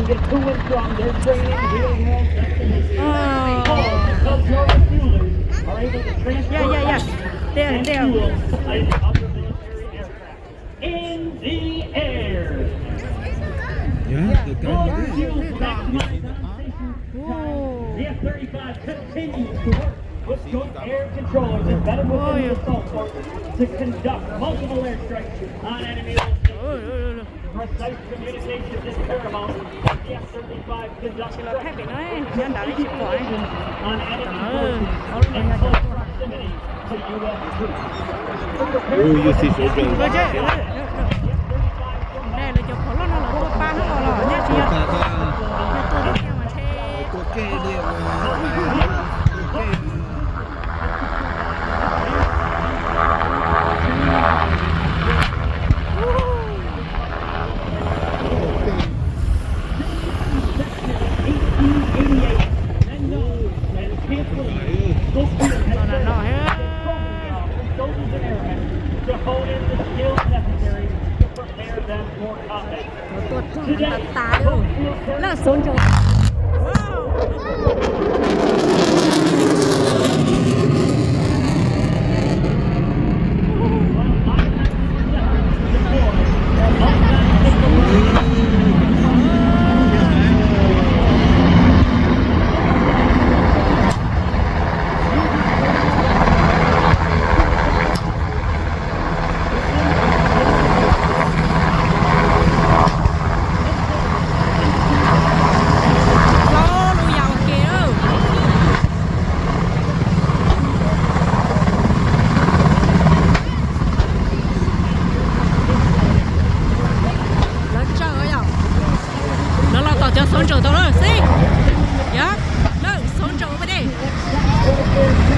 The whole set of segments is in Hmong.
Get to and from their training here in World Cup. Oh, because your fuelers are able to transport, yeah, yeah, yeah, there, and there, fuel sites up to the military aircraft. In the air. Yeah, the gun. Fuel to maximize on station time. The F thirty-five continues to work with Joint Air Controllers embedded within the assault force to conduct multiple airstrikes on enemy locations. Precise communication is paramount as the F thirty-five conducts strikes with precision on enemy forces and close proximity to U S troops. Ui, yuav siv sawv tsees. Lawv cov phom loj no lawv tuaj pab hnub no los nyaj tsis yog tuaj tiag mas ntshe. Tuaj txog tas tas lawm. Lawv xuv ntsaum. Lub yam ua ke lawm. Lawv tsawg yom. Lawv los tom cov xuv ntsaum tau lawm xwb. Yog, lawv xuv ntsaum ua dej.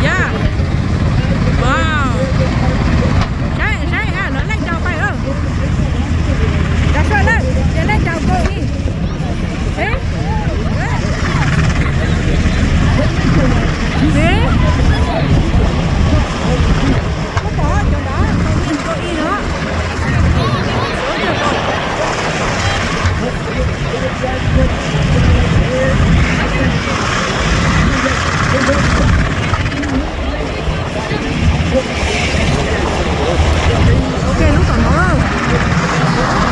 Yog. Wow. Saib, saib, lawv leej rau pais lawm. Cov suav lawm, ces leej rau kaum ib. Ok, lub tom no.